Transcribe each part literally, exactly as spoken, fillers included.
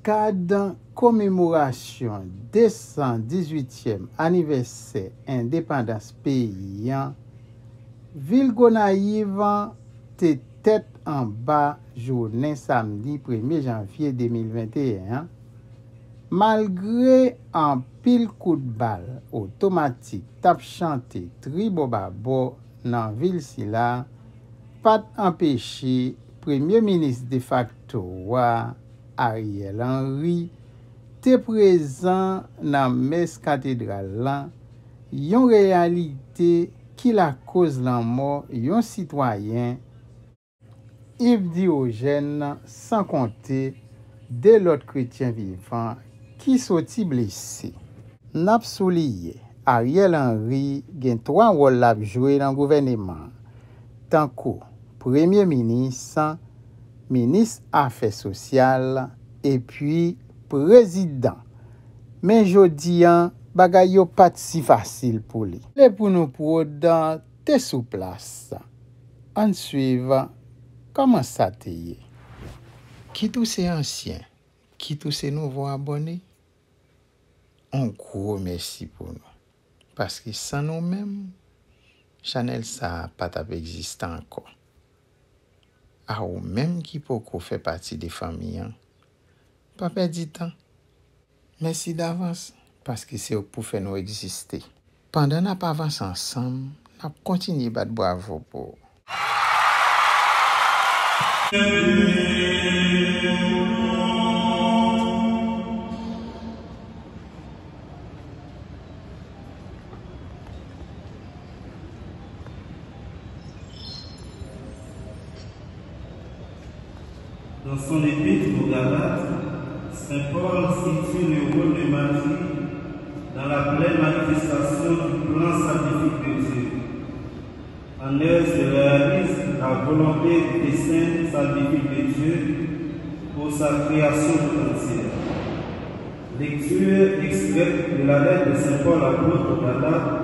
Kad komemorasyon de san dizuityèm anivèsè endepandans peyi a, vil Gonayiv te tèt anba jounen samdi premye janvye de mil venteyen an, malgre anpil kout bal otomatik t ap chante tribòbabò nan vil sila, pa t anpeche premye minis defakto a, Ariel Henry, te prezan nan mès katedral la, yon reyalite ki lakoz lanmò yon sitwayen, Yves Diogène, san konte de lòt kretyen vivan ki soti blese. N ap souliye, Ariel Henry gen twa wòl l ap jwe nan gouvèneman an, tankou premye minis, minis afè sosyal, epi prezidan. Men jodi a, bagay yo pa t si fasil pou li. Lè pou nou pwod te sou plas. Ann swiv kòman sa te ye. Kit ou se ansyen, kit ou se nouvo abòne, on gwo mèsi pou nou. Paske san nou menm, chanèl sa a pa t ap egziste ankò. A ou menm ki poko fè pati de fanmi an, pa pèdi tan. Mèsi davans, paske se ou k pou fè nou egziste. Pandan n ap avanse ansanm, n ap kontinye bat bravo pou ou. Dans son épître aux Galates, saint Paul situe le rôle de Marie dans la pleine manifestation du plan salvifique de Dieu. Anne se réalise la volonté du dessein salvifique de Dieu pour sa création tout entière. Lecture extraite de la lettre de saint Paul apôtre aux Galates.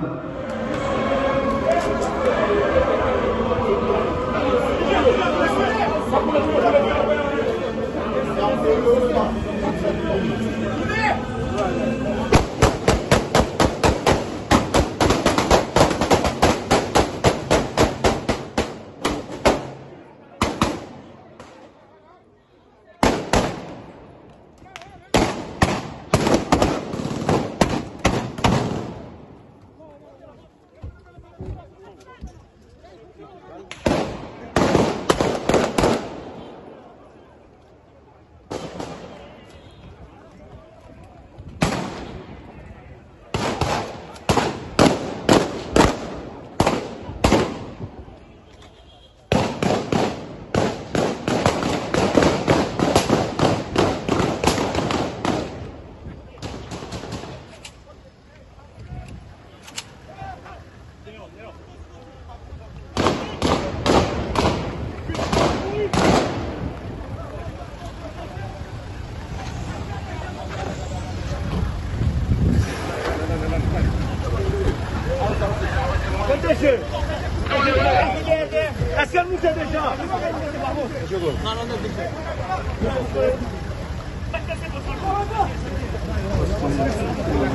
Èske l moute deja?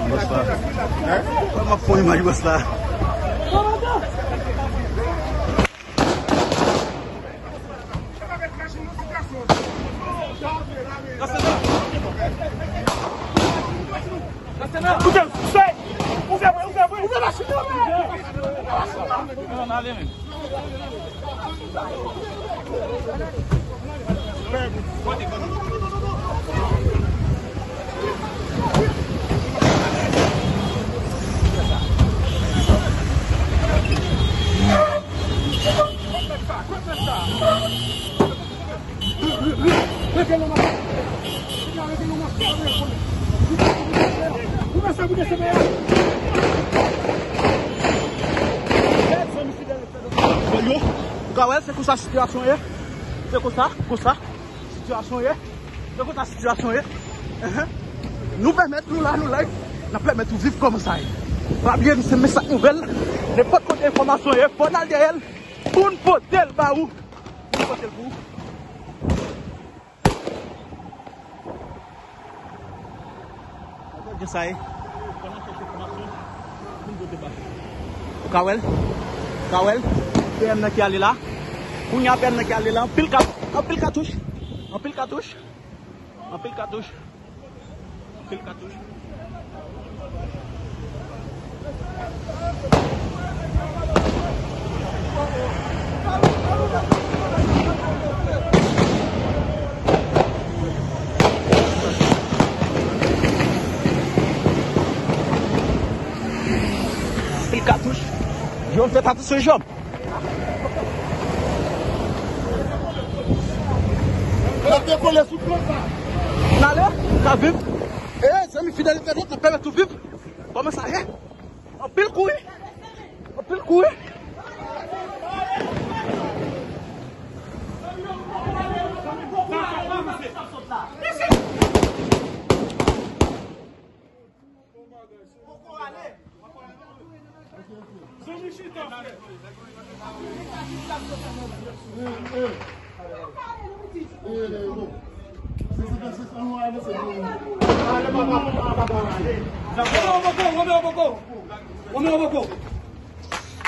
Bòs la. M ap pran imaj bòs la. Ouvè, ouvè, ouvè, ouvè. Ouvè machin nan, ouvè. Ouvè machin nan. Yo, ou ka wè l, se konsa sitiyasyon ye. Se konsa, konsa sitiyasyon ye. Se konsa sitiyasyon ye. Enhen. Nou pèmèt nou la, nou live. N ap pèmèt ou viv kòman sa ye. Pa bliye, nou se Mesach Nouvèl. Nenpòt kote enfòmasyon ye, fò n al dèyè l pou n pote l ba ou. Pou n pote l pou ou. Sa ye. Ou ka wè l? Ou ka wè l? P M nan ki ale la. Kounye a P M nan ki ale la. Anpil kat-, anpil katouch. Anpil katouch. Anpil katouch. Anpil katouch. Anpil katouch. Jòm fè katouch sou jòm. L ap dekole sou plan sa. N ale, n ap viv. E, zanmi, fidelite nou, n ap pèmèt ou viv. Kòman sa ye? Anpil kouri. Anpil kouri.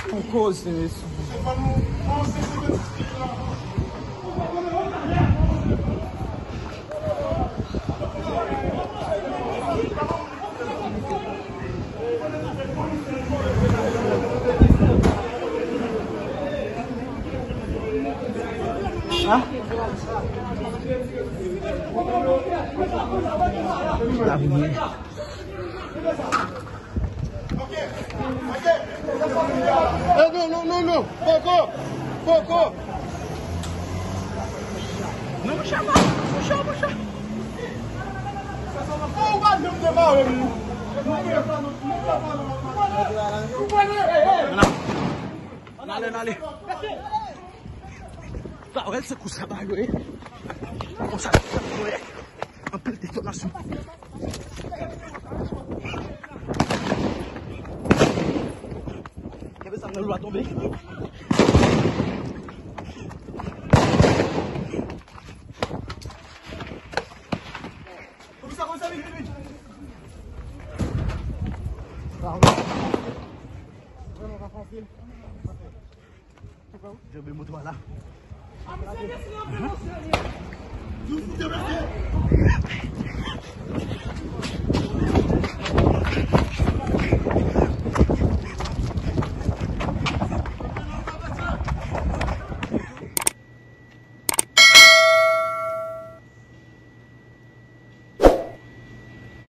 Yon koze, mesye. Eh, non, non, non, non. Poko. Poko. Non, monchè, pa. Monchè, monchè. Ou pa janm te bare m. N ale, n ale. Sa wè se kou sa ba yo ye. Konsa yo ye. Anpil detonasyon. Kenbe sa nan lwa tonbe. Vrèman pa fasil. Djòb moto a la.